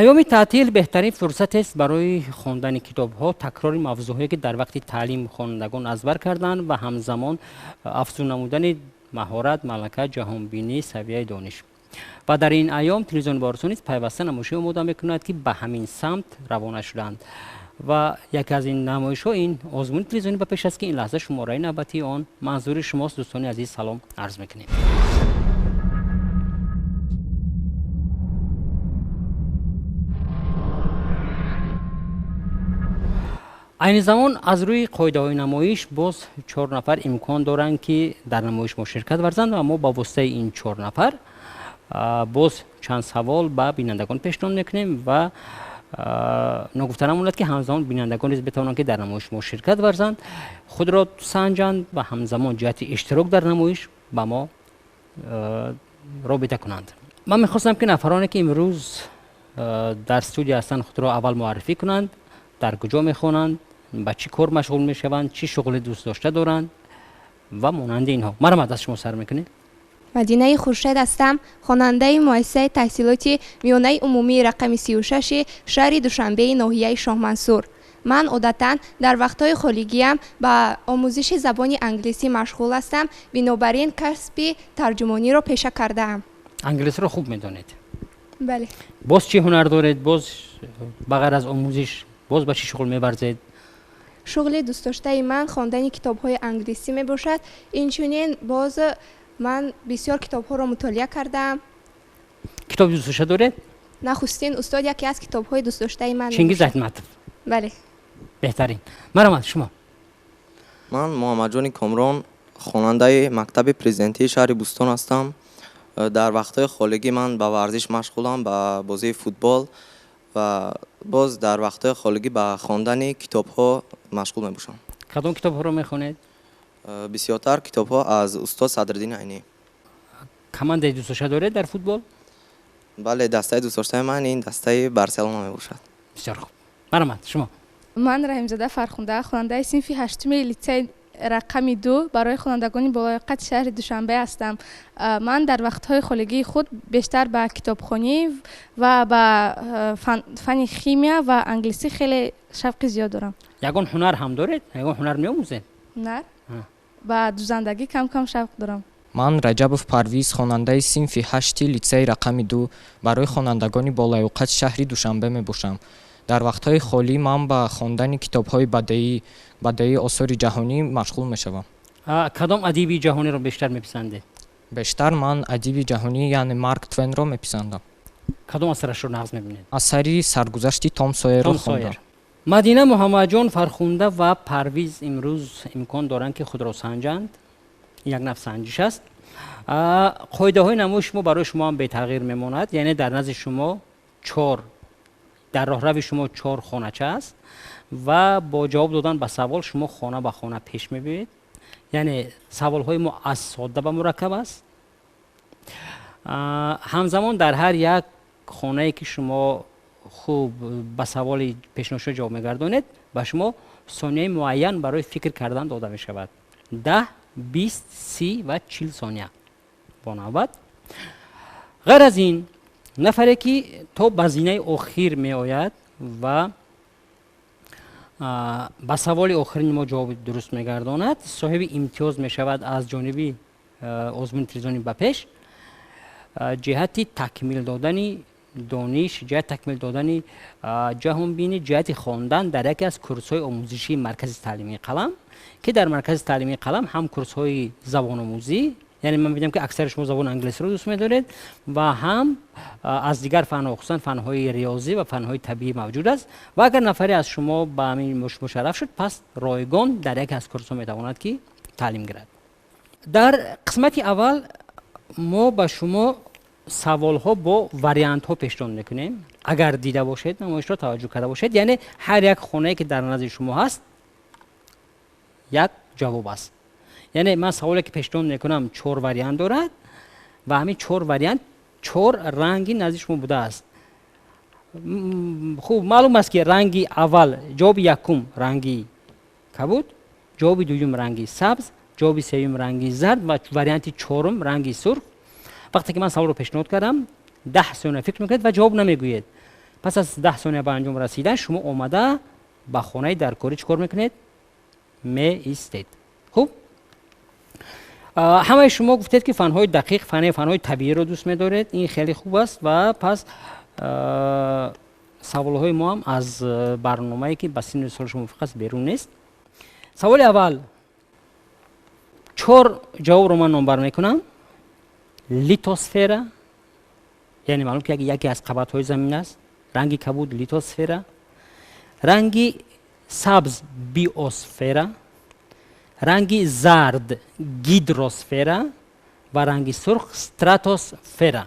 Айёми таътил беҳтарин фурсатест барои хондани китобҳо, такрори мавзӯъҳое, ки дар вақти таълим хонандагон аз бар карданд ва ҳамзамон афзун намудани маҳорат, малака, ҷаҳонбинӣ, савияи дониш. Ва дар ин айём телевизиони Баҳористон низ пайваста намоишҳо омода мекунад, ки ба ҳамин самт равона шуданд. Ва яке аз ин намоишҳо ин озмуни телевизионӣ ба пеш аст, ки ин лаҳза шумораи навбатии он манзури шумост. Дӯстони азиз, салом арз мекунем. Айни замон аз рӯи қоидаҳои намоиш боз 4 нафар имкон доранд, ки дар намоиш мо ширкат варзанд ва мо ба воситаи ин 4 нафар боз чанд савол ба бинандагон пешниҳод мекунем ва ногуфта намонад, ки ҳамзамон бинандагон низ битавонанд, ки дар намоиш мо ширкат варзанд, худро санҷанд ва ҳамзамон ҷиҳати иштирок дар намоиш ба мо робита кунанд. Ман мехостам, ки нафароне, ки имрӯз дар студия ҳастанд, худро аввал муаррифӣ кунанд, дар куҷо мехонанд, ба чӣ кор машғул мешаванд, чӣ шуғли дӯстдошта доранд ва монанди инҳо. Марҳамат, аз шумо сар мекунем. Мадинаи Хуршед ҳастам, хонандаи муассисаи таҳсилоти миёнаи умумии рақами 36 шаҳри Душанбеи ноҳияи Шоҳмансур. Ман одатан дар вақтҳои холигиям ба омӯзиши забони англисӣ машғул ҳастам, бинобар ин касби тарҷумониро пеша кардаам. Англисиро хуб медонед? Бале. Боз чӣ ҳунар доред? Боз ба ғайр аз омӯзиш боз ба чӣ шуғл меварзед? Шуғли дӯстдоштаи ман хондани китобҳои англисӣ мебошад. Инчунин боз ман бисёр китобҳоро мутолиа кардаам. Китоби дӯстдошта доред? Нахустин устод яке аз китобҳои дӯстдоштаи ман Чингиз мебошад. Айтматов. Бале. Беҳтарин. Марҳамат, шумо. Ман Муҳаммадҷони Комрон, хонандаи мактаби президентии шаҳри Бӯстон ҳастам. Дар вақтҳои холигӣ ман ба варзиш машғулам, ба бозии футбол ва боз дар вақтҳои холигӣ ба хондани китобҳо машғул мебошам. Кадом китобҳоро мехонед? Бисёртар китобҳо аз устод Садриддин Айнӣ. Командаи дӯстдошта доред дар футбол? Бале, дастаи дӯстдоштаи ман ин дастаи Барселона мебошад. Бисёр хуб. Марҳамат, шумо. Ман Раҳимзода Фархунда, хонандаи синфи 8 литсей рақами 2 барои хонандагони болояқати шаҳри Душанбе ҳастам. Ман дар вақтҳои холигии худ бештар ба китобхонӣ ва ба фанни химия ва англисӣ хеле шавқи зиёд дорам. Ягон ҳунар ҳам доред? Ягон ҳунар меомӯзед? Ҳунар? Ба дузандагӣ кам-кам шавқ дорам. Ман Раҷабов Парвиз, хонандаи синфи 8 литсеи рақами 2 барои хонандагони болаёқати шаҳри Душанбе мебошам. Дар вақтҳои холӣ ман ба хондани китобҳои бадеӣ осори ҷаҳонӣ машғул мешавам. Кадом адиби ҷаҳониро бештар меписандед? Бештар ман адиби ҷаҳонӣ, яъне Марк Твенро меписандам. Кадом асарашро нағз мебинед? Асари саргузашти Том Сойерро Том хондам. Сойер. Мадина, Муҳаммадҷон, Фархунда ва Парвиз имрӯз имкон доранд, ки худро санҷанд. Як наф санҷиш аст. Қоидаҳои намоиши шумо барои шумо ҳам бетағйир мемонад, яъне дар назди шумо 4, дар роҳрави шумо 4 хонача аст ва бо ҷавоб додан ба савол шумо хона ба хона пеш мебиёед. Яъне саволҳои мо аз содда ба мураккаб аст. Ҳамзамон дар ҳар як хонае, ки шумо хуб ба саволи пешниҳодшуда ҷавоб мегардонед, ба шумо сонияи муайян барои фикр кардан дода мешавад. 10, 20, 30 ва 40 сония бо навбат. Ғайр аз ин, нафаре, ки то ба зинаи охир меояд ва ба саволи охирини мо ҷавоби дуруст мегардонад, соҳиби имтиёз мешавад аз ҷониби озмуни телевизиони ба пеш, ҷиҳати такмил додани дониш, ҷиҳати такмил додани ҷаҳонбинӣ, ҷиҳати хондан дар яке аз курсҳои омӯзишии маркази таълимии қалам, ки дар маркази таълимии қалам ҳам курсҳои забономӯзӣ, яъне ман мебинам, ки аксари шумо забони англисиро дӯст медоред, ва ҳам аз дигар фанҳо, хусусан фанҳои риёзӣ ва фанҳои табиӣ мавҷуд аст. Ва агар нафаре аз шумо ба ҳамин мушарраф шуд, пас ройгон дар яке аз курсҳо метавонад, ки таълим гирад. Дар қисмати аввал мо ба шумо саволҳо бо вариантҳо пешниҳод мекунем. Агар дида бошед, намоишро таваҷҷӯҳ карда бошед, яъне ҳар як хонае, ки дар назди шумо ҳаст, як ҷавоб аст. Яъне ман саволе, ки пешниҳод мекунам, 4 вариант дорад ва ҳамин 4 вариант 4 ранги назди шумо будааст. Хуб, маълум аст, ки ранги аввал, ҷавоби якум ранги кабуд, ҷавоби дуюм ранги сабз, ҷавоби сеюм ранги зард ва варианти чорум ранги сурх. Вақте ки ман саволро пешниҳод кардам, 10 сония фикр мекунед ва ҷавоб намегӯед. Пас аз 10 сония ба анҷом расидан шумо омада ба хонаи даркорӣ чӣ кор мекунед? Меистед. Хуб, ҳамаи шумо гуфтед, ки фанҳои дақиқ, фанҳои табииро дӯст медоред. Ин хеле хуб аст ва пас саволҳои мо ҳам аз барномае, ки ба синну соли шумо мувофиқ аст, берун нест. Саволи аввал. 4 ҷавобро ман номбар мекунам. Литосфера, яъне маълум ки яке аз қабатҳои замин аст. Ранги кабуд литосфера, ранги сабз биосфера, ранги зард гидросфера ва ранги сурх стратосфера.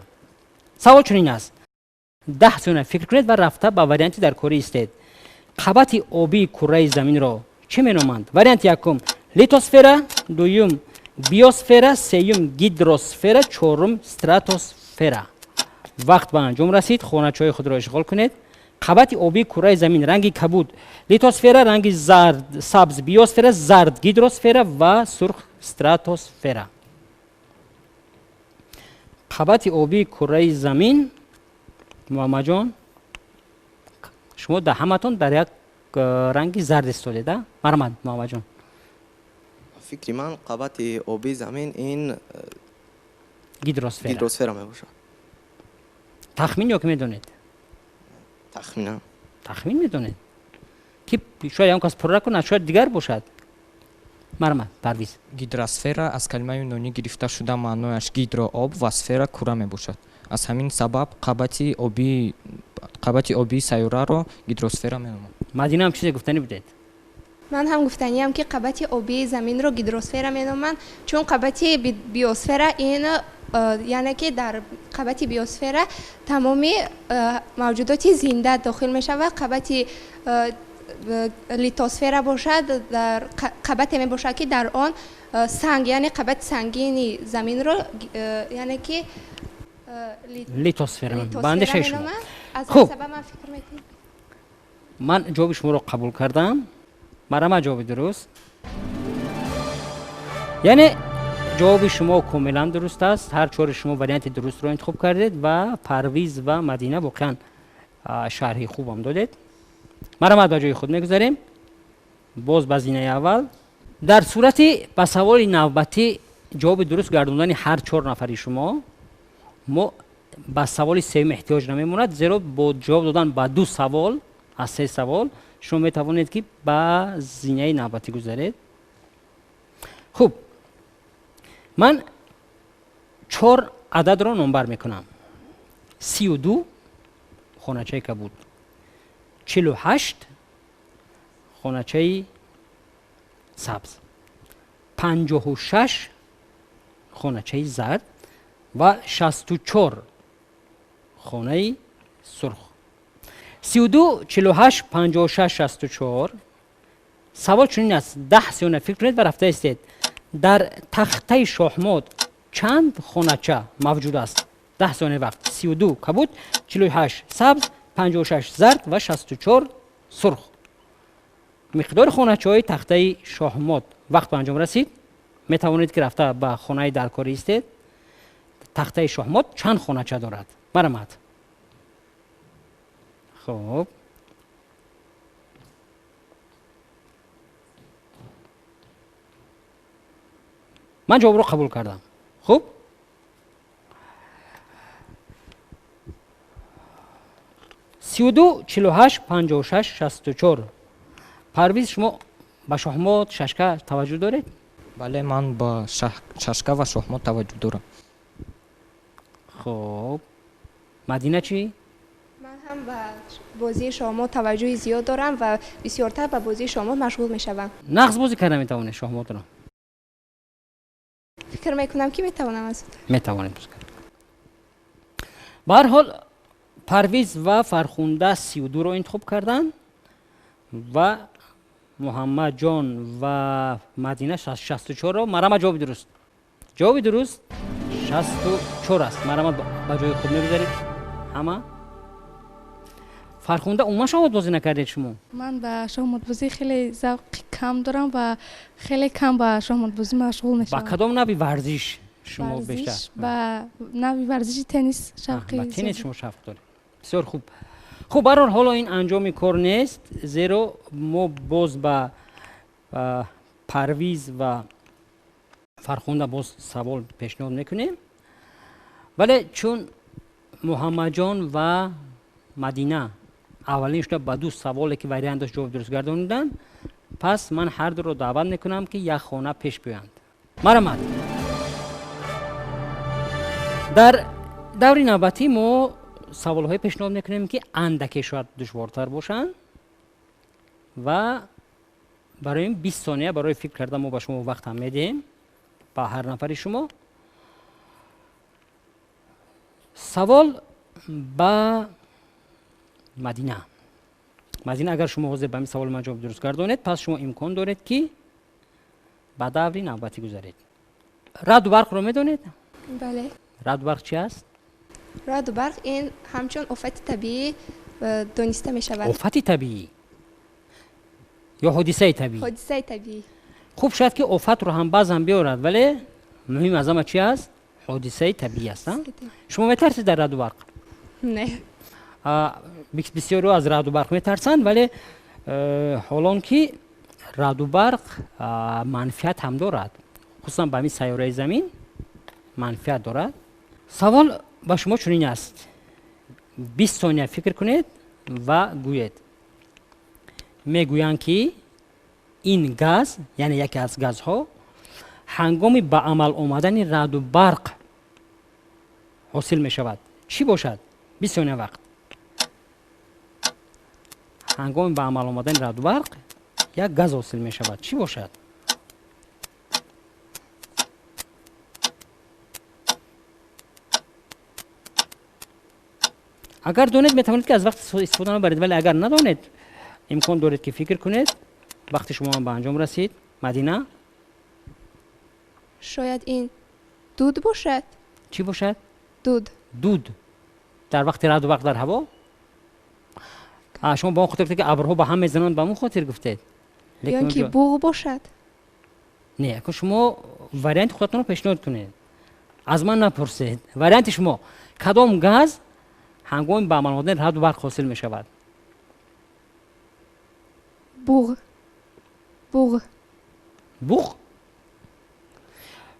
Савол чунин аст. 10 сония фикр кунед ва рафта ба варианти даркорӣ истед. Қабати обии курраи заминро чӣ меноманд? Варианти якум литосфера, дуюм биосфера, сеюм гидросфера, чорум стратосфера. Вақт ба анҷом расид. Хоначаҳои худро ишғол кунед. Қабати обии курраи замин ранги кабуд литосфера, ранги зард сабз биосфера, зард гидросфера ва сурх стратосфера. Қабати обии курраи замин, Муҳаммадҷон, шумо дар ҳаматон дар як ранги зард истодед, а? Марҳамат, Муҳаммадҷон. Фикри ман, қабати обии замин ин гидросфера. Гидросфера мебошад. Тахмин ё ки медонед? Тахминам. Тахмин медонед? Ки шояд он кас пурра кунад, шояд дигар бошад. Марҳамат, Парвиз. Гидросфера аз калимаи юнонӣ гирифта шуда, маънояш гидро об ва сфера кура мебошад. Аз ҳамин сабаб қабати обии сайёраро гидросфера меноманд. Мадина ҳам чизе гуфтанӣ будед? Ман ҳам гуфтаниям, ки қабати обии заминро гидросфера меноманд, чун қабати биосфера ин, яъне ки дар қабати биосфера тамоми мавҷудоти зинда дохил мешавад. Қабати литосфера бошад, дар қабате мебошад, ки дар он санг, яъне қабати сангини заминро, яъне ки литосфера ба андешаи шумо. Аз ин сабаб ман фикр мекунам. Ман ҷавоби шуморо қабул кардам. Марҳамат, ҷавоби дуруст. Яъне ҷавоби шумо комилан дуруст аст. Ҳар чори шумо варианти дурустро интихоб кардед ва Парвиз ва Мадина воқеан шарҳи хубам додед. Марҳамат, ба ҷои худ мегузарем. Боз ба зинаи аввал. Дар сурати ба саволи навбатӣ ҷавоби дуруст гардондани ҳар чор нафари шумо, мо ба саволи сеюм эҳтиёҷ намемонад, зеро бо ҷавоб додан ба 2 савол аз 3 савол шумо метавонед, ки ба зинаи навбатӣ гузаред. Хуб, ман 4 ададро номбар мекунам. 32 хоначаи кабуд, 48 хоначаи сабз, 56 хоначаи зард ва 64 хонаи сурх. 32, 48, 56, 64. Савол чунин аст. 10 сония фикр кунед ва рафта истед. Дар тахтаи шоҳмот чанд хонача мавҷуд аст? 10 сония вақт. 32 кабуд, 48 сабз, 56 зард ва 64 сурх. Миқдори хоначаҳои тахтаи шоҳмот. Вақт ба анҷом расид. Метавонед, ки рафта ба хонаи даркорӣ истед. Тахтаи шоҳмот чанд хонача дорад? Марҳамат. Хуб, ман ҷавобро қабул кардам. Хуб, 32, 48, 56, 64. Парвиз, шумо ба шоҳмот, шашка таваҷҷӯҳ доред? Бале, ман ба шашка ва шоҳмот таваҷҷӯҳ дорам. Хуб, Мадина чӣ? Ман ҳам ба бозии шоҳмот таваҷҷӯҳи зиёд дорам ва бисёртар ба бозии шоҳмот машғул мешавам. Нағз бозӣ карда метавонед шоҳмотро? Фикр мекунам, ки метавонам аз Метавонед бозӣ карда. Ба ҳар ҳол, Парвиз ва Фархунда 32-ро интихоб карданд ва Муҳаммадҷон ва Мадина 64-ро. Марҳамат, ҷавоби дуруст. Ҷавоби дуруст 64 аст. Марҳамат, ба ҷои худ мегузаред ҳама. Фархунда, умуман шоҳмотбозӣ накардед шумо? Ман ба шоҳмотбозӣ хеле завқи кам дорам ва хеле кам ба шоҳмотбозӣ машғул мешавам. Ба кадом навъи варзиш шумо бештар? Ба навъи варзиши теннис шавқи Ба теннис шумо шавқ доред. Бисёр хуб. Хуб, барҳол ҳоло ин анҷоми кор нест, зеро мо боз ба Парвиз ва Фархунда боз савол пешниҳод мекунем, вале чун Муҳаммадҷон ва Мадина аввалин шуда ба ду саволе ки вариант дошт ҷавоб дуруст гардониданд, пас ман ҳар дуро даъват мекунам, ки як хона пеш биёянд. Марҳамат. Дар даври навбатӣ мо саволҳое пешниҳод мекунем, ки андаке шояд душвортар бошанд, ва барои ин 20 сония барои фикр кардан мо ба шумо вақт ҳам медиҳем, ба ҳар нафари шумо. Савол ба Мадина. Мадина, агар шумо ҳозир ба ин саволи ман ҷавоб дуруст гардонед, пас шумо имкон доред, ки ба даври навбатӣ гузаред. Раъду барқро медонед? Бале. Раъду барқ чи аст? Раъду барқ ин ҳамчун офати табиӣ дониста мешавад. Офати табиӣ ё ҳодисаи табиӣ? Ҳодисаи табиӣ. Хуб, шояд ки офатро ҳам баъзан биёрад, вале муҳим аз ҳама чи аст? Ҳодисаи табиӣ аст. Шумо метарсед дар раъду барқ? Не. Бисёриҳо аз раъду барқ метарсанд, вале ҳолон ки раъду барқ манфиат ҳам дорад, хусусан ба ҳамин сайёраи замин манфиат дорад. Савол ба шумо чунин аст: 20 сония фикр кунед ва гӯед. Мегӯянд, ки ин газ, яъне яке аз газҳо, ҳангоми ба амал омадани раъду барқ ҳосил мешавад. Чӣ бошад? 20 сония вақт. Ҳангоми ба амал омадани раъду барқ як газ ҳосил мешавад. Чӣ бошад? Агар донед, метавонед, ки аз вақт истифода набаред, вале агар надонед, имкон доред, ки фикр кунед. Вақти шумо ҳам ба анҷом расид. Мадина. Шояд ин дуд бошад. Чӣ бошад? Дуд. Дуд дар вақти раъду барқ дар ҳаво? Шумо ба он хотир гуфтед, ки абрҳо ба ҳам мезананд, ба он хотир гуфтед? Ё ки буғ бошад. Не, ака, шумо варианти худатонро пешниҳод кунед, аз ман напурсед. Варианти шумо: кадом газ ҳангоми ба амал омадани раъду барқ ҳосил мешавад? Буғ, буғ. Буғ?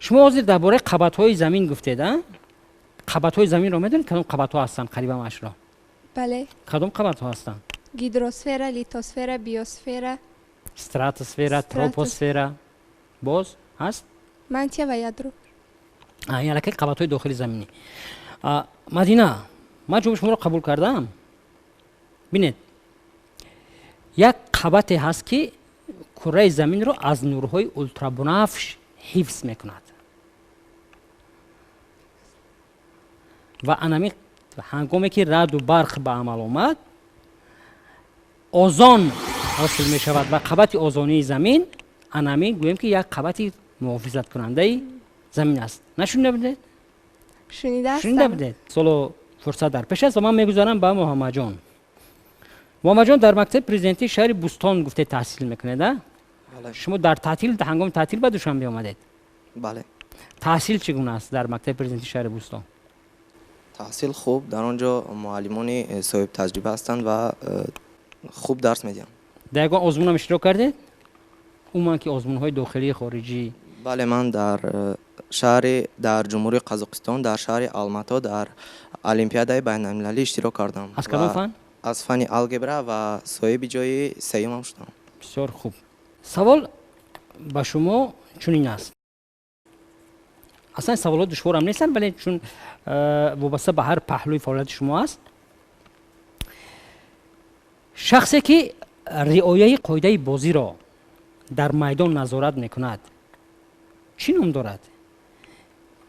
Шумо ҳозир дар бораи қабатҳои замин гуфтед. А қабатҳои заминро медонед, кадом қабатҳо ҳастанд? Қариб ҳамаашро. Бале. Кадом қабатҳо ҳастанд? Гидросфера, литосфера, биосфера. Стратосфера, тропосфера, боз ҳаст. Мантия ва ядро. Ин аллакай қабатҳои дохили заминӣ. Мадина, ман ҷавоби шуморо қабул кардаам. Бинед, як қабате ҳаст, ки кураи заминро аз нурҳои ултрабунафш ҳифз мекунад, ва анами ҳангоме ки раъду барқ ба амал омад, озон ҳосил мешавад ва қабати озонии замин анами гӯем, ки як қабати муҳофизаткунандаи замин аст. Нашунида будед? Шунида будед. Соло фурсат дар пеш аст ва ман мегузарам ба Муҳаммадҷон. Муҳаммадҷон, дар мактаби президентии шаҳри Бӯстон, гуфтед, таҳсил мекунед, а? Шумо дар таътил, ҳангоми таътил ба Душанбе омадед? Бале. Таҳсил чӣ гуна аст дар мактаби президентии шаҳри Бӯстон? Таҳсил хуб. Дар он ҷо муаллимони соҳибтаҷриба ҳастанд ва хуб дарс медиҳанд. Дар ягон озмунам иштирок кардед, умуман, ки озмунҳои дохилии, хориҷӣ? Бале, ман дар шаҳри, дар Ҷумҳурии Қазоқистон, дар шаҳри Алмато дар олимпиадаи байналмилалӣ иштирок кардам. Аз кадом фан? Аз фани алгебра, ва соҳиби ҷои сеюмам шудам. Бисёр хуб. Савол ба шумо чунин аст. Аслан саволҳо душворам нестанд, вале чун вобаста ба ҳар паҳлӯи фаъолияти шумо аст. Шахсе ки риояи қоидаи бозиро дар майдон назорат мекунад, чӣ ном дорад?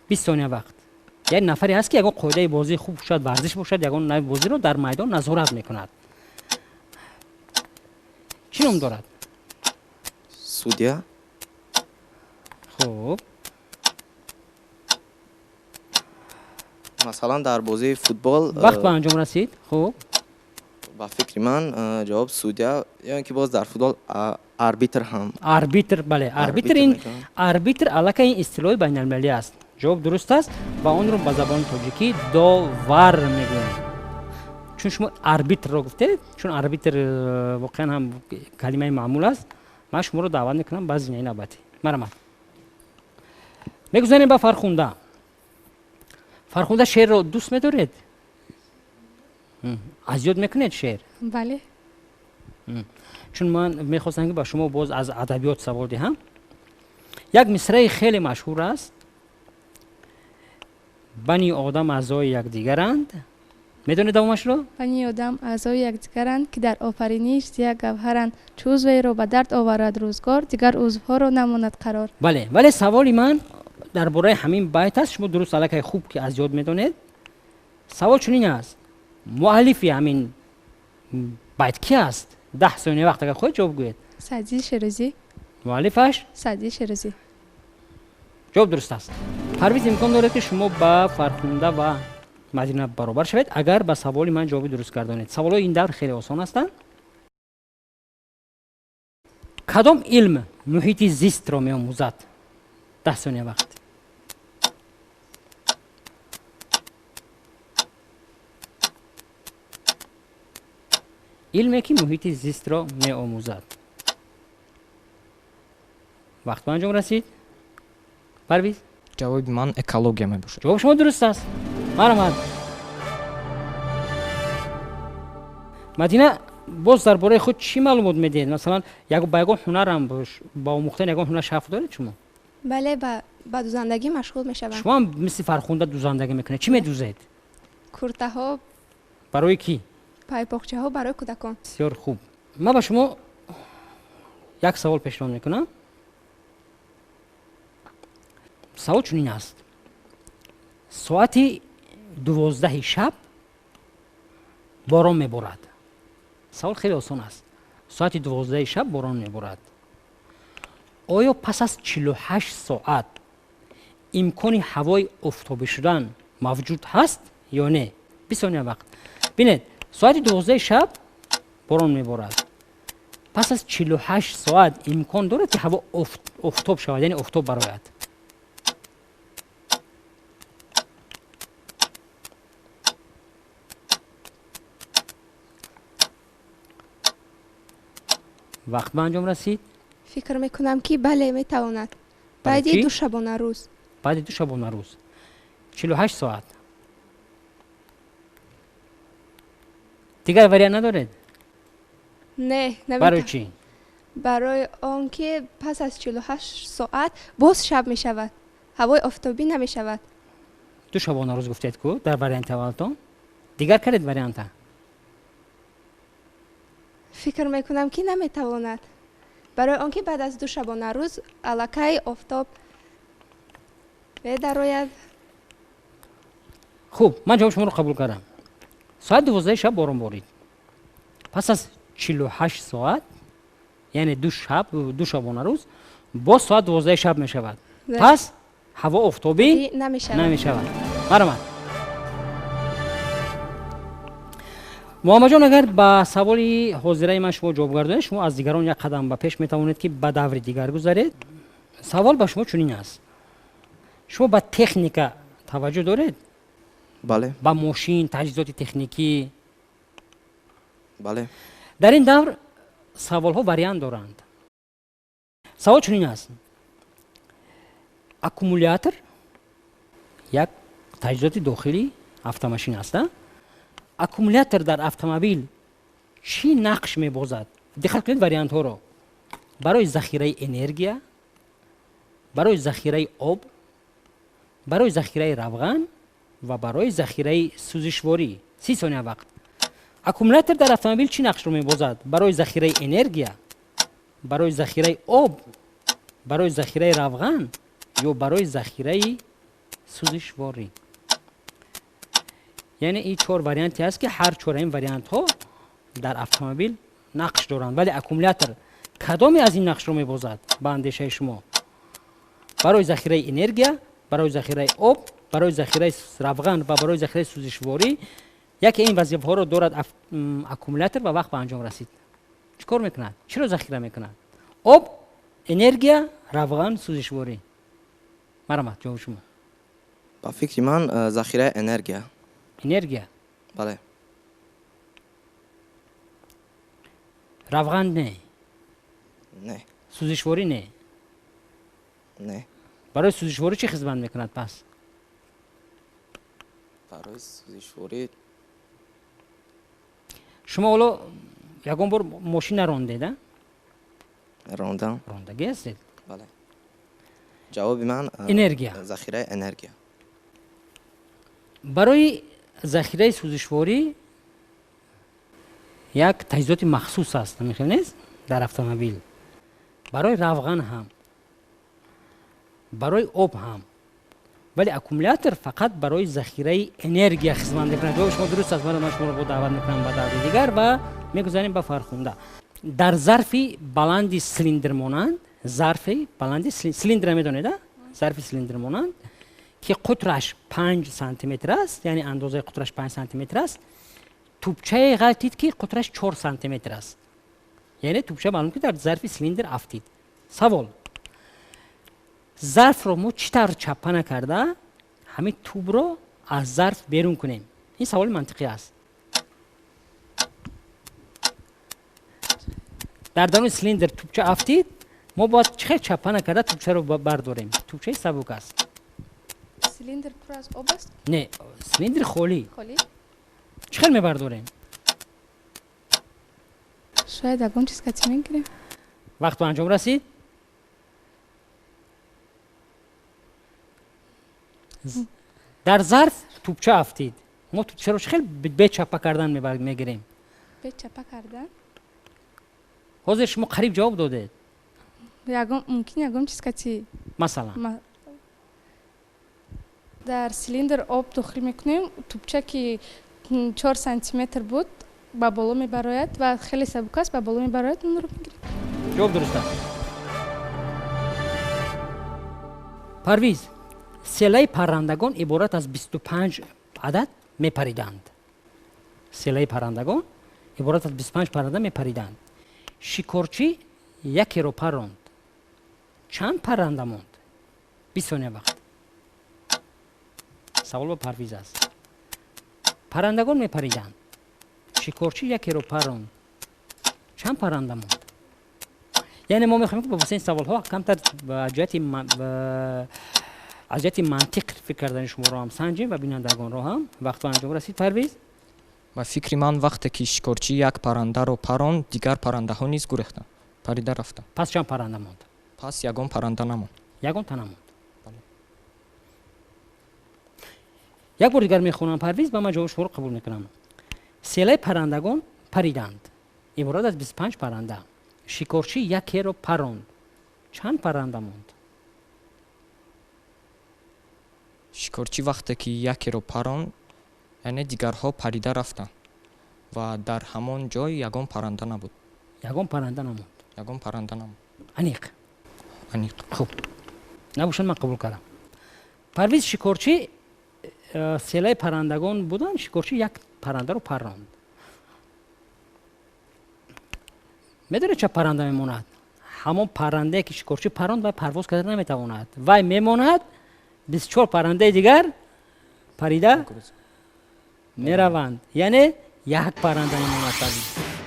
20 сония вақт. Яъне нафаре ҳаст, ки ягон қоидаи бозии хуб, шояд варзиш бошад, ягон нави бозиро дар майдон назорат мекунад, чӣ ном дорад? Судья. Хуб. Масалан, дар бозии футбол. Вақт ба анҷом расид. Хуб. Ба фикри ман, ҷавоб судья ё ин ки боз дар футбол арбитр ҳам. Арбитр, бале, арбитр. Ин арбитр аллакай ин истилоҳи байналмилалӣ аст. Ҷавоб дуруст аст ва онро ба забони тоҷикӣ довар мегӯянд. Чун шумо арбитрро гуфтед, чун арбитр воқеан ҳам калимаи маъмул аст, ман шуморо даъват мекунам ба зинаи навбатӣ. Марҳамат. Мегузарем ба Фархунда. Фархунда, шеърро дӯст медоред? Аз ёд мекунед шеър? Бале. Чун ман мехостам ки ба шумо боз аз адабиёт савол диҳам. Як мисраи хеле машҳур аст. Бани одам аъзои якдигаранд. Медонед давомашро? Бани одам аъзои якдигаранд, ки дар офариниш як гавҳаранд. Чу узверо ба дард оварад рӯзгор, дигар узвҳоро намонад қарор. Бале, вале саволи ман дар бораи ҳамин байт аст. Шумо дуруст аллакай хуб ки аз ёд медонед. Савол чунин аст: муаллифи ҳамин байт ки аст? 10 сония вақт, агар хоҳед ҷавоб гӯед. Саъдии Шерозӣ. Муаллифаш? Саъдии Шерозӣ. Ҷавоб дуруст аст. Парвиз, имкон дорад ки шумо ба Фархунда ва Мадина баробар шавед, агар ба саволи ман ҷавоби дуруст гардонед. Саволҳои ин давр хеле осон ҳастанд. Кадом илм муҳити зистро меомӯзад? 10 сония вақт. Илме ки муҳити зистро меомӯзад. Вақт ба анҷом расид. Парвиз? Ҷавоби ман экология мебошад. Ҷавоби шумо дуруст аст. Марҳамат. Мадина, боз дар бораи худ чӣ маълумот медиҳед? Масалан, ба ягон ҳунарам, ба омӯхтани ягон ҳунар шавқ доред шумо? Бале, ба дузандагӣ машғул мешавам. Шумо ҳам мисли Фархунда дузандагӣ мекунед. Чӣ медузед? Куртаҳо. Барои кӣ? Пайпоқчаҳо барои кӯдакон. Бисёр хуб. Ман ба шумо як савол пешниҳод мекунам. Савол чунин аст: соати 12 шаб борон меборад. Савол хеле осон аст. Соати 12 шаб борон меборад. Оё пас аз 48 соат имкони ҳавои офтобӣ шудан мавҷуд ҳаст ё не? 20 сония вақт. Бинед, соати 12 шаб борон меборад. Пас аз 48 соат имкон дорад ки ҳаво офтоб шавад, яъне офтоб барояд? Вақт ба анҷом расид. Фикр мекунам ки бале, метавонад. Баъди 2 шабонарӯз. Баъди 2 шабонарӯз. 48 соат. Дигар вариант надоред? Не, наметавонам. Барои чӣ? Барои он ки пас аз 48 соат боз шаб мешавад. Ҳавои офтобӣ намешавад. 2 шабонарӯз гуфтед ку дар варианти аввалтон. Дигар кардед варианта? Фикр мекунам ки наметавонад. Барои он ки баъд аз 2 шабонарӯз аллакай офтоб медарояд. Хуб, ман ҷавоби шуморо қабул кардам. Соати 12 шаб борон борид. Пас аз 48 соат, яъне 2 шаб, 2 шабонарӯз, боз соат 12 шаб мешавад. Пас ҳаво офтобӣ намешавад. Марҳамат. Муҳаммадҷон, агар ба саволи ҳозираи ман шумо ҷавоб гардонед, шумо аз дигарон як қадам ба пеш метавонед ки ба даври дигар гузаред. Савол ба шумо чунин аст: шумо ба техника таваҷҷӯҳ доред? Бале. Ба мошин, таҷҳизоти техникӣ? Бале. Дар ин давр саволҳо вариант доранд. Савол чунин аст: аккумулятор як таҷҳизоти дохили автомашин аст. Аккумулятор дар автомобил чӣ нақш мебозад? Диққат кунед вариантҳоро: барои захираи энергия, барои захираи об, барои захираи равған ва барои захираи сӯзишворӣ. 30 сония вақт. Аккумулятор дар автомобил чӣ нақшро мебозад? Барои захираи энергия, барои захираи об, барои захираи равған ё барои захираи сӯзишворӣ? Яъне ин 4 варианте аст ки ҳар чораи ин вариантҳо дар автомобил нақш доранд, вале аккумулятор кадоме аз ин нақшро мебозад ба андешаи шумо? Барои захираи энергия, барои захираи об, барои захираи равған ва барои захираи сӯзишворӣ. Яке ин вазифаҳоро дорад аккумулятор ва вақт ба анҷом расид. Чӣ кор мекунад? Чиро захира мекунад? Об, энергия, равған, сӯзишворӣ. Марҳамат, ҷавоби шумо. Ба фикри ман захираи энергия. Энергия? Бале. Равған не? Не. Сӯзишворӣ не? Не. Барои сӯзишворӣ чӣ хизмат мекунад пас? Барои сӯзишворӣ. Шумо ҳоло ягон бор мошин нарондед, а? Рондам. Рондагӣ ҳастед? Бале. Ҷавоби ман энергия. Захираи энергия. Барои захираи сӯзишворӣ як таҷҳизоти махсус аст, намехел нест? Дар автомобил. Барои равған ҳам, барои об ҳам. Вале аккумулятор фақат барои захираи энергия хизмат мекунад. Ҷавоби шумо дуруст аст. Ман шуморо бо даъват мекунам ба даври дигар ва мегузарем ба Фархунда. Дар зарфи баланди силиндр монанд, зарфи баланди силиндра медонед, а? Зарфи силиндр монанд, ки қутраш 5 сантиметр аст, яъне андозаи қутраш 5 сантиметр аст, тӯпчае ғалтид, ки қутраш 4 сантиметр аст. Яъне тӯпча маълум ки дар зарфи силиндр афтид. Савол: зарфро мо чӣ тавр чаппа накарда ҳамин тӯбро аз зарф берун кунем? Ин саволи мантиқӣ аст. Дар даруни силиндр тӯпча афтид, мо бояд чӣ хел чаппа накарда тӯпчаро бардорем? Тӯпчаи сабук аст. Силиндр пур аз об аст? Не, силиндр холӣ. Холӣ? Чӣ хел мебардорем? Шояд ягон чиз кати мегирем. Вақт ба анҷом расид. Дар зарф тӯпча афтид, мо тӯпчаро чӣ хел бечаппа кардан мегирем? Бечаппа кардан? Ҳозир шумо қариб ҷавоб додед. Мумкин ягон чиз кати. Масалан? Дар силиндр об дохил мекунем, тӯпча ки 4 сантиметр буд ба боло мебарояд ва хеле сабук аст, ба боло мебарояд, онро мегирем. Ҷавоб дуруст аст. Парвиз, селаи паррандагон иборат аз 25 адад мепариданд. Селаи паррандагон иборат аз 25 парранда мепариданд. Шикорчӣ якеро парронд. Чанд парранда монд? 20 сония вақт. Савол ба Парвиз аст. Паррандагон мепариданд. Шикорчӣ якеро парронд. Чанд парранда монд? Яъне мо мехоҳем, ки ба воситаи ин саволҳо камтар аз ҷиҳати мантиқ фикр кардани шуморо ҳам санҷем ва бинандагонро ҳам. Вақт ба анҷом расид, Парвиз. Ба фикри ман, вақте ки шикорчӣ як паррандаро парронд, дигар паррандаҳо низ гурехтанд, парида рафтанд. Пас чанд парранда монд? Пас ягон парранда намонд. Ягонта намонд. Як бор дигар мехонам, Парвиз, ба ман ҷавоби шуморо қабул мекунам. Селаи паррандагон париданд, иборат аз 25 парранда. Шикорчӣ якеро парронд. Чанд парранда монд? Шикорчӣ вақте ки якеро парронд, яъне дигарҳо парида рафтанд ва дар ҳамон ҷой ягон парранда набуд. Ягон парранда намонд. Ягон парранда намонд. Аниқ? Аниқ. Хуб, набошад, ман қабул кардам. Парвиз, шикорчӣ, селаи паррандагон буданд, шикорчӣ як паррандаро парронд. Медонед, ча парранда мемонад? Ҳамон паррандае ки шикорчӣ парронд, вай парвоз карда наметавонад, вай мемонад. 24 паррандаи дигар парида мераванд, яъне як парранда мемонад.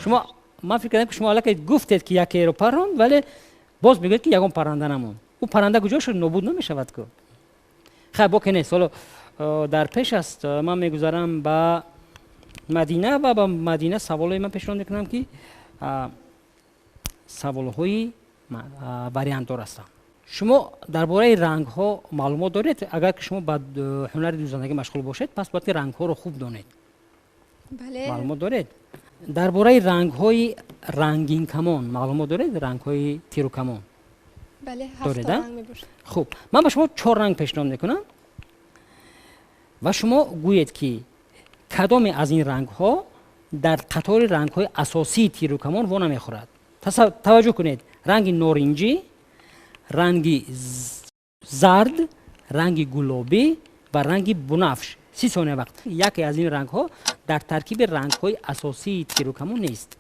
Шумо, ман фикр кардам, ки шумо аллакай гуфтед, ки якеро парронд, вале боз мегӯед, ки ягон парранда намонд. Ӯ парранда куҷо шуд? Нобуд намешавад ку. Хайр, боке нест, ҳоло дар пеш аст. Ман мегузарам ба Мадина ва ба Мадина саволое ман пешниҳод мекунам, ки саволҳои вариантдор ҳастанд. Шумо дар бораи рангҳо маълумот доред? Агар ки шумо ба ҳунари дӯзандагӣ машғул бошед, пас бояд ки рангҳоро хуб донед. Бале. Маълумот доред? Дар бораи рангҳои рангинкамон маълумот доред? Рангҳои тирукамон? Бале, доред? Ҳафт ранг мебошад. Хуб, ман ба шумо чор ранг пешниҳод мекунам ва шумо гӯед, ки кадоме аз ин рангҳо дар қатори рангҳои асосии тирукамон во намехӯрад. Таваҷҷӯҳ кунед: ранги норинҷӣ, ранги зард, ранги гулобӣ ва ранги бунафш. 30 сония вақт. Яке аз ин рангҳо дар таркиби рангҳои асосии тирукамон нест.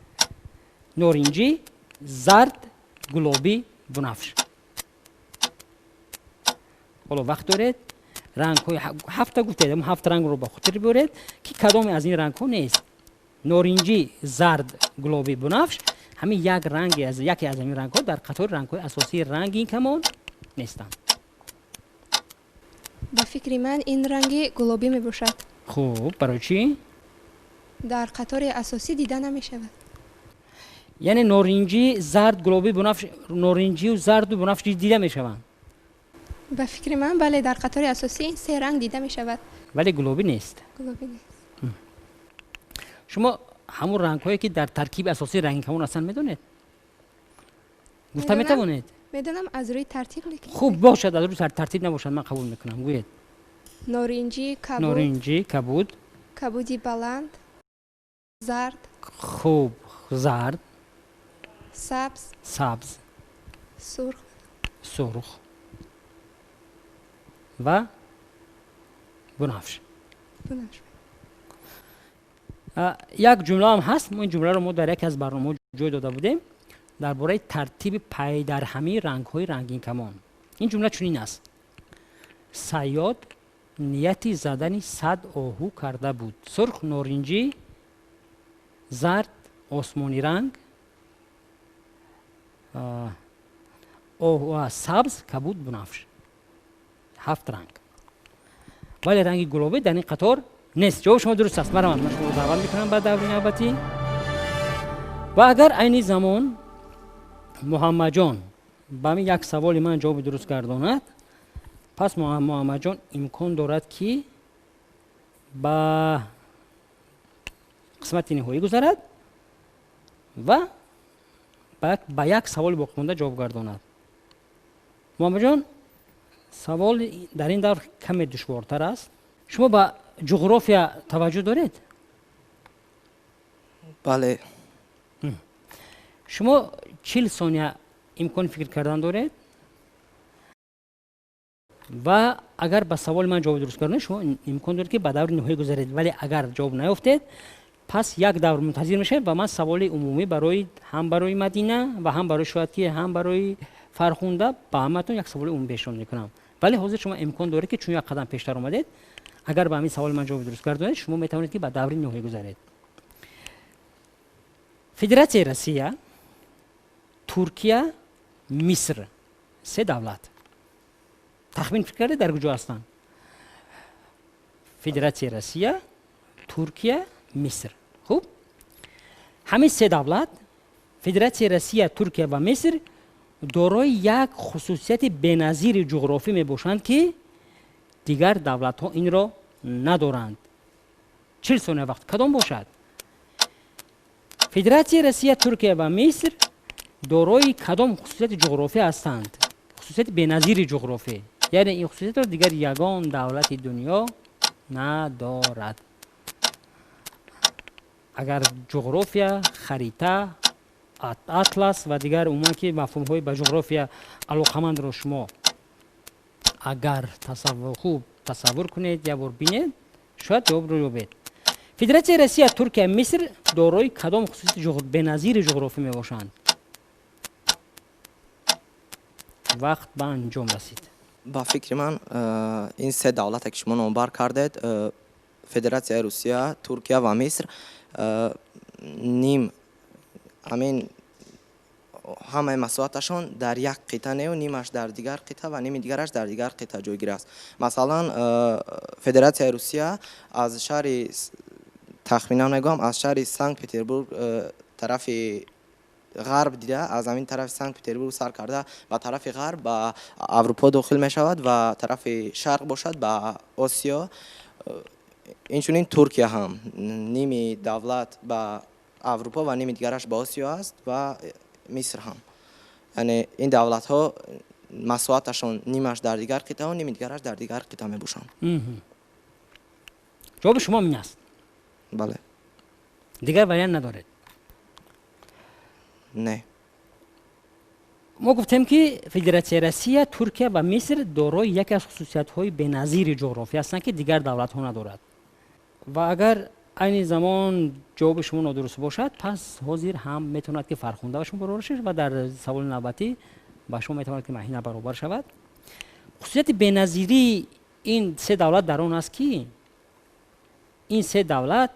Норинҷӣ, зард, гулобӣ, бунафш. Ҳоло вақт доред. Рангҳои ҳафта гуфтед, ҳафт рангро ба хотир биёред, ки кадоме аз ин рангҳо нест. Норинҷӣ, зард, гулобӣ, бунафш. Ҳамин як ранги аз яке аз ҳамин рангҳо дар қатори рангҳои асосии рангин камон нестанд. Ба фикри ман, ин ранги гулобӣ мебошад. Хуб, барои чӣ? Дар қатори асосӣ дида намешавад. Яъне норинҷӣ, зард, гулобӣ, бунафш, норинҷию зарду бунафш дида мешаванд? Ба фикри ман, бале, дар қатори асосӣ ин се ранг дида мешавад. Вале гулобӣ нест. Гулобӣ нест. Шумо ҳамун рангҳое, ки дар таркиби асосии рангинкамон ҳастанд, медонед? Гуфта метавонед? Медонам, аз рӯи тартиб, лекин. Хуб, бошад, аз рӯи тартиб набошад, ман қабул мекунам, гӯед. Норинҷӣ, кабуд. Норинҷӣ, кабуд. Кабуди баланд, зард. Хуб, зард. Сабз. Сабз. Сурх. Сурх ва бунафш. Бунафш. Як ҷумлаам ҳаст. Ин ҷумларо мо дар яке аз барномаҳо ҷой дода будем дар бораи тартиби пайдарҳамии рангҳои рангинкамон. Ин ҷумла чунин аст: сайёд нияти задани 100 оҳу карда буд: сурх, норинҷӣ, зард, осмониранг, сабз, кабуд, бунафш. Ҳафт ранг, вале ранги гулобӣ дар ин қатор нест. Ҷавоби шумо дуруст аст. Марҳамат, ман шуморо даъват мекунам ба даври навбатӣ. Ва агар айни замон Муҳаммадҷон ба ҳамин як саволи ман ҷавоби дуруст гардонад, пас Муҳаммадҷон имкон дорад, ки ба қисмати ниҳоӣ гузарад ва ба як саволи боқимонда ҷавоб гардонад. Муҳаммадҷон, савол дар ин давр каме душвортар аст. Шумо ба ҷуғрофия таваҷҷӯҳ доред? Бале. Шумо 40 сония имкони фикр кардан доред ва агар ба саволи ман ҷавоби дуруст гардонед, шумо имкон доред, ки ба даври ниҳоӣ гузаред. Вале агар ҷавоб наёфтед, пас як давр мунтазир мешавед ва ман саволи умумӣ барои ҳам барои Мадина ва ҳам барои, шояд ки ҳам барои Фархунда, ба ҳаматон як саволи умумӣ пешниҳод мекунам. Вале ҳозир шумо имкон доред, ки чун як қадам пештар омадед, агар ба ҳамин саволи ман ҷавоби дуруст гардонед, шумо метавонед, ки ба даври ниҳоӣ гузаред. Федератсияи Россия, Туркия, Миср, се давлат, тахмин фикр кардед, дар куҷо ҳастанд? Федератсияи Россия, Туркия, Миср. Хуб, ҳамин се давлат, Федератсияи Россия, Туркия ва Миср, дорои як хусусияти беназири ҷуғрофӣ мебошанд, ки дигар давлатҳо инро надоранд. 40 сония вақт. Кадом бошад? Федератсияи Россия, Туркия ва Миср дорои кадом хусусияти ҷуғрофӣ ҳастанд? Хусусияти беназири ҷуғрофӣ, яъне ин хусусиятро дигар ягон давлати дунё надорад. Агар ҷуғрофия, харита, атлас ва дигар умуман ки мафҳумҳои ба ҷуғрофия алоқамандро шумо агар хуб тасаввур кунед, як бор бинед, шояд ҷавобро ёбед. Федератсияи Россия, Туркия, Миср дорои кадом хусусияти беназири ҷуғрофӣ мебошанд? Вақт ба анҷом расид. Ба фикри ман, ин се давлате, ки шумо номбар кардед, Федератсияи Русия, Туркия ва Миср, ним ҳамин ҳамаи масоҳаташон дар як қитъа неу нимаш дар дигар қитъа ва ними дигараш дар дигар қитъа ҷойгир аст. Масалан, Федератсияи Русия аз шаҳри, тахминан мегӯям, аз шаҳри Санкт Петербург тарафи ғарб дида, аз ҳамин тарафи Санкт Петербург сар карда, ба тарафи ғарб ба Аврупо дохил мешавад ва тарафи шарқ бошад, ба Осиё. Инчунин Туркия ҳам ними давлат ба Аврупо ва ними дигараш ба Осиё аст ва Миср ҳам. Яъне ин давлатҳо масоҳаташон нимаш дар дигар қитъаҳо, ними дигараш дар дигар қитъа мебошанд. Ҷавоби шумо ин аст? Бале. Дигар вариант надоред? Не. Мо гуфтем, ки Федератсияи Россия, Туркия ва Миср дорои яке аз хусусиятҳои беназири ҷуғрофӣ ҳастанд, ки дигар давлатҳо надорад. Ва агар айни замон ҷавоби шумо нодуруст бошад, пас ҳозир ҳам метавонад, ки Фархунда ба шумо баробар шавад ва дар саволи навбатӣ ба шумо метавонад, ки Маҳина баробар шавад. Хусусияти беназирии ин се давлат дар он аст, ки ин се давлат,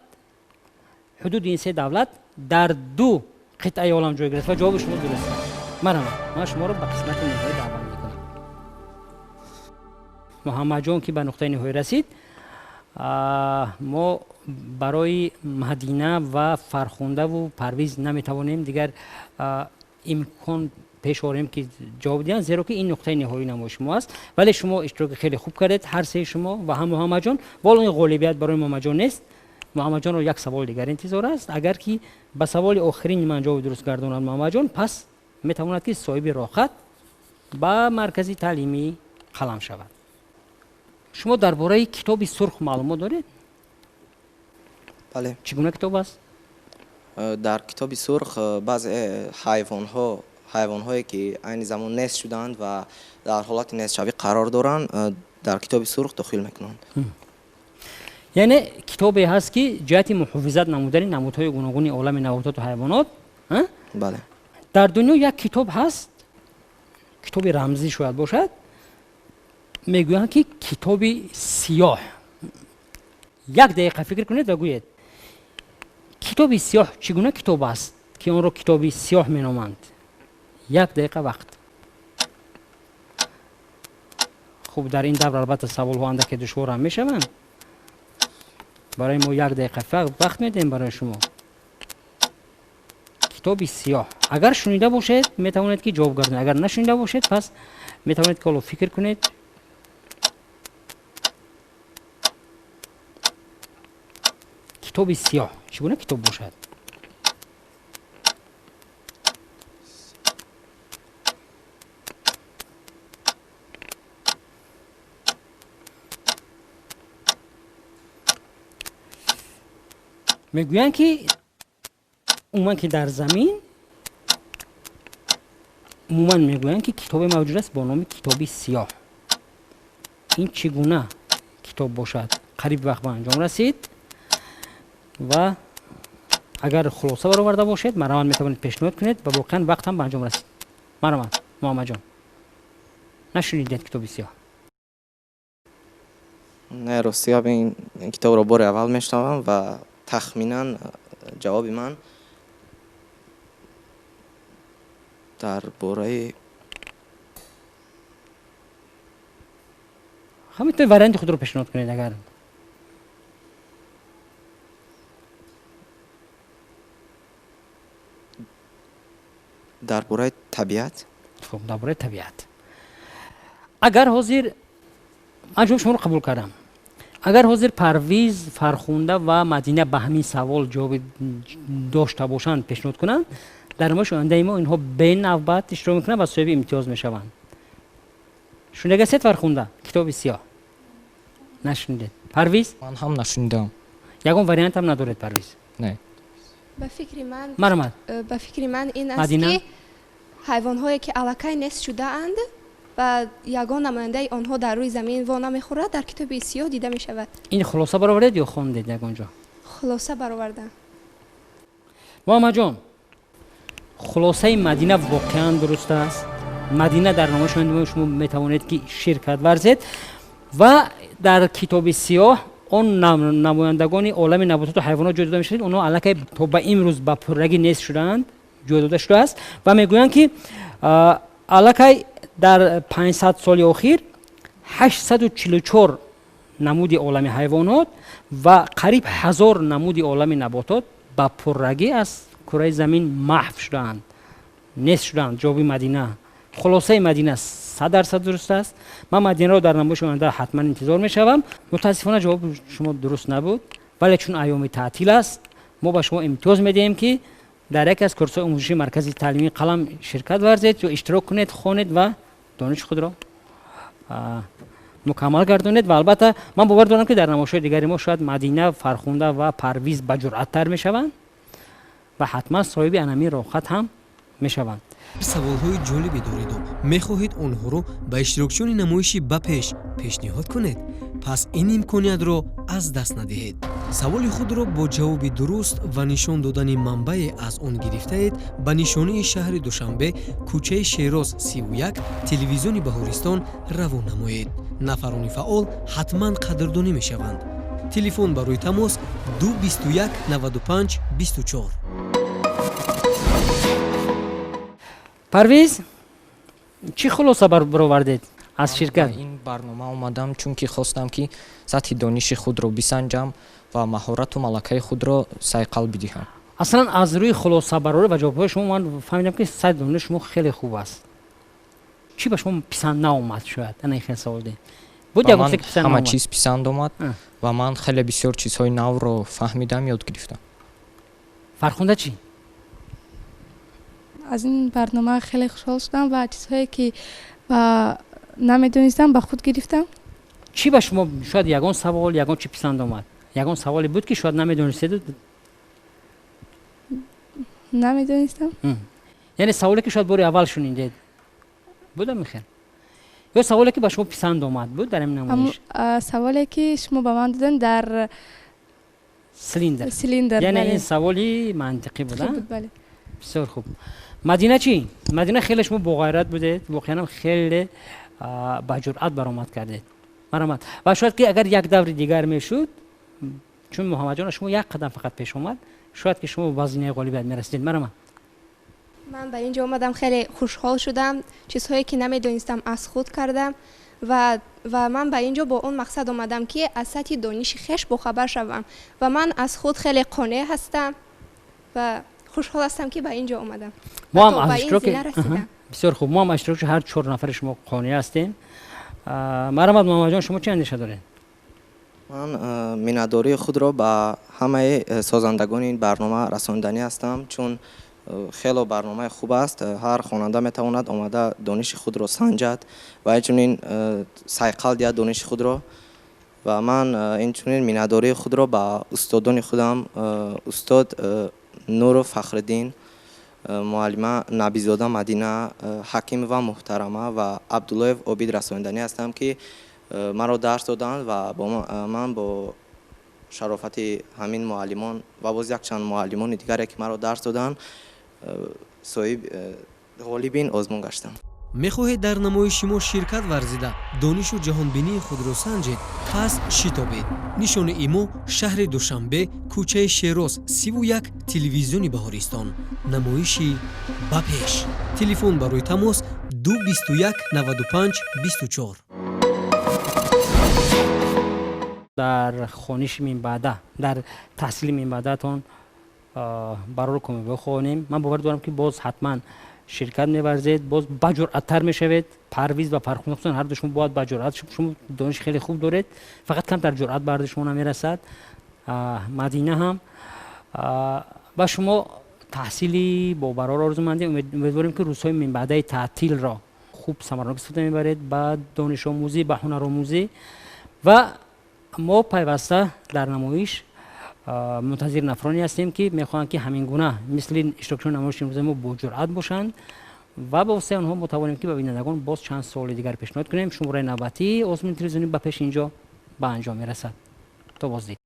ҳудуди ин се давлат дар ду Қитъаи олам ҷойгир аст ва ҷавоби шумо дуруст аст. Марҳамат, ман шуморо ба қисмати ниҳоӣ даъват мекунам. Муҳаммадҷон ки ба нуқтаи ниҳоӣ расид, мо барои Мадина ва Фархундаву Парвиз наметавонем дигар имкон пеш орем ки ҷавоб диҳанд, зеро ки ин нуқтаи ниҳоии намоиши мо аст. Вале шумо иштироки хеле хуб кардед, ҳар сеи шумо ва ҳам Муҳаммадҷон. Вол ин ғолибият барои Муҳаммадҷон нест. Муҳаммадҷонро як саволи дигар интизор аст. Агар ки ба саволи охирини ман ҷавоби дуруст гардонад Муҳаммадҷон, пас метавонад ки соҳиби роҳхат ба маркази таълимӣ қалам шавад. Шумо дар бораи китоби сурх маълумот доред? Бале. Чӣ гуна китоб аст? Дар китоби сурх баъзе ҳайвонҳое ки айни замон нест шуданд ва дар ҳолати нестшавӣ қарор доранд, дар китоби сурх дохил мекунанд. Яъне китобе ҳаст ки ҷиҳати муҳофизат намудани намудҳои гуногуни олами набототу ҳайвонот, ҳа? Бале. Дар дунё як китоб ҳаст, китоби рамзӣ шояд бошад, мегӯянд ки китоби сиёҳ. Як дақиқа фикр кунед ва гӯед, китоби сиёҳ чӣ гуна китоб аст ки онро китоби сиёҳ меноманд? Як дақиқа вақт. Хуб, дар ин давр албатта саволҳо андаке душворам мешаванд. Барои мо як дақиқа вақт медиҳем барои шумо. Китоби сиёҳ. Агар шунида бошед, метавонед ки ҷавоб гардонед. Агар нашунида бошед, пас метавонед ки ҳоло фикр кунед. Китоби сиёҳ чӣ гуна китоб бошад? Мегӯянд ки умуман ки дар замин, умуман мегӯянд ки китобе мавҷуд аст бо номи китоби сиёҳ. Ин чӣ гуна китоб бошад? Қариб вақт ба анҷом расид ва агар хулоса бароварда бошед, марҳамат метавонед пешниҳод кунед ва воқеан вақт ҳам ба анҷом расид. Марҳамат, Муҳаммадҷон. Нашунидед китоби сиёҳ? Не, рости гап, ин китобро бори аввал мешунавам ва тахминан ҷавоби ман дар бораи ҳам метавонед варианти худро пешниҳод кунед агар дар бораи табиат. Хуб, дар бораи табиат. Агар ҳозир ман ҷавоби шуморо қабул кардам, агар ҳозир Парвиз, Фархунда ва Мадина ба ҳамин савол ҷавоби дошта бошанд, пешниҳод кунанд, дар намоиши ояндаи мо инҳо бенавбат иштирок мекунанд ва соҳиби имтиёз мешаванд. Шунидагастед Фархунда? Китоби сиёҳ нашунидед. Парвиз? Ман ҳам нашунидам. Ягон вариант ҳам надоред, Парвиз? Не. Ба фикри ман, марҳамат. Ба фикри ман ин аст ки ҳайвонҳое ки аллакай нест шудаанд ва ягон намояндаи онҳо дар рӯи замин во намехӯрад, дар китоби сиёҳ дида мешавад. Ин хулоса баровардед ё хондед ягон ҷо? Хулоса баровардам. Муҳаммадҷон, хулосаи Мадина воқеан дуруст аст. Мадина дар намоиши ояндаи шумо метавонед ки ширкат варзед ва дар китоби сиёҳ он намояндагони олами набототу ҳайвонот ҷой дода мешавад. Онҳо аллакай то ба имрӯз ба пуррагӣ нест шудаанд, ҷой дода шудааст ва мегӯянд ки аллакай дар 500 соли охир 844 намуди олами ҳайвонот ва қариб 1000 намуди олами наботот ба пуррагӣ аз кураи замин маҳв шудаанд, нест шудаанд. Ҷавоби Мадина, хулосаи Мадина 100% дуруст аст. Ман Мадинаро дар намоиши оянда ҳатман интизор мешавам. Мутаассифона ҷавоби шумо дуруст набуд, вале чун айёми таътил аст, мо ба шумо имтиёз медиҳем ки дар яке аз курсҳои омӯзишии маркази таълимии қалам ширкат варзед ё иштирок кунед, хонед ва дониши худро мукаммал гардонед. Ва албатта ман бовар дорам ки дар намоишҳои дигари мо шояд Мадина, Фархунда ва Парвиз ба ҷуръаттар мешаванд ва ҳатман соҳиби анамин роҳхат ҳам мешаванд. Саволҳои ҷолибе дореду мехоҳед онҳоро ба иштирокчиёни намоиши ба пеш пешниҳод кунед, пас ин имкониятро аз даст надиҳед. Саволи худро бо ҷавоби дуруст ва нишон додани манбае аз он гирифтаед ба нишонии шаҳри Душанбе, кӯчаи Шероз 31, телевизиони Баҳористон равон намоед. Нафарони фаъол ҳатман қадрдонӣ мешаванд. Телефон барои тамос 2 21 95 24. Парвиз, чӣ хулоса баровардед аз ширкат? Ин барнома омадам, чунки хостам, ки сатҳи дониши худро бисанҷам ва маҳорату малакаи худро сайқал бидиҳам. Аслан аз рӯи хулосабарорӣ ва ҷавобҳои шумо ман фаҳмидам, ки сатҳи дониши шумо хеле хуб аст. Чӣ ба шумо писанд наомад? Шояд ана хел савол диҳем. Буд ягон чизе, ки писанд ҳама чиз писанд омад ва ман хеле бисёр чизҳои навро фаҳмидам, ёд гирифтам. Фархунда чӣ? Аз ин барнома хеле хушҳол шудам ва чизҳое, ки намедонистам, ба худ гирифтам. Чӣ ба шумо, шояд ягон савол, ягон чӣ писанд омад? Ягон саволе буд, ки шояд намедонистеду? Намедонистам. Яъне саволе, ки шояд бори аввал шунидед, буда михел, ё саволе, ки ба шумо писанд омад, буд дар ин намоиш? Саволе, ки шумо ба ман додед дар силиндр. Силиндр. Яъне ин саволи мантиқӣ буд. Бисёр хуб. Мадина чӣ? Мадина, хеле шумо боғайрат будед, воқеанам хеле ба ҷуръат баромад кардед. Марҳамат. Ва шояд, ки агар як даври дигар мешуд, чун Муҳаммадҷон шумо як қадам фақат пеш омад, шояд, ки шумо ба зинаи ғолибият мерасидед. Марҳамат. Ман ба ин ҷо омадам, хеле хушҳол шудам, чизҳое, ки намедонистам, аз худ кардам ва ман ба ин ҷо бо он мақсад омадам, ки аз сатҳи дониши хеш бохабар шавам, ва ман аз худ хеле қонеъ ҳастам ва хушҳол ҳастам, ки ба ин ҷо омадам. Мо ҳам аз иштироки, бисёр хуб, мо ҳам аз иштироки ҳар чор нафари шумо қонеъ ҳастем. Марҳамат, Муҳаммадҷон, шумо чӣ андеша доред? Ман миннатдории худро ба ҳамаи созандагони ин барнома расонданӣ ҳастам, чун хело барномаи хуб аст. Ҳар хонанда метавонад омада дониши худро санҷад ва инчунин сайқал диҳад дониши худро. Ва ман инчунин миннатдории худро ба устодони худам, устод Нуров Фахриддин, муаллима Набизода Мадина, Ҳакимова Муҳтарама ва Абдуллоев Обид расониданӣ ҳастам, ки маро дарс доданд, ва ман бо шарофати ҳамин муаллимон ва боз якчанд муаллимони дигаре, ки маро дарс доданд, соҳиб ғолиби ин озмун гаштам. Мехоҳед дар намоиши мо ширкат варзида, донишу ҷаҳонбинии худро санҷед? Пас шитобед. Нишони мо: шаҳри Душанбе, кӯчаи Шероз, 31, телевизиони Баҳористон, намоиши «Ба пеш». Телефон барои тамос: 2 21 95 24. Дар хониши минбаъда, дар таҳсили минбаъдаатон барору комёбӣ хоҳонем. Ман бовар дорам, ки боз ҳатман ширкат меварзед, боз баҷуръаттар мешавед. Парвиз ва Фархунда, хусусан ҳарду шумо бояд баҷуръат. Шумо дониши хеле хуб доред, фақат камтар ҷуръат ба ҳарду шумо намерасад. Мадина ҳам. Ба шумо таҳсили бобарор орзумандем. Умедворем, ки рӯзҳои минбаъдаи таътилро хуб самаранок истифода мебаред ба донишомӯзӣ, ба ҳунаромӯзӣ, ва мо пайваста дар намоиш мунтазири нафароне ҳастем, ки мехоҳанд, ки ҳамин гуна мисли иштирокчиёни намоиши имрӯзаи мо боҷуръат бошанд, ва ба воситаи онҳо мо тавонем, ки ба бинандагон боз чанд суоли дигар пешниҳод кунем. Шумораи навбатии озмуни телевизионӣ «Ба пеш» инҷо ба анҷом мерасад. То боздид.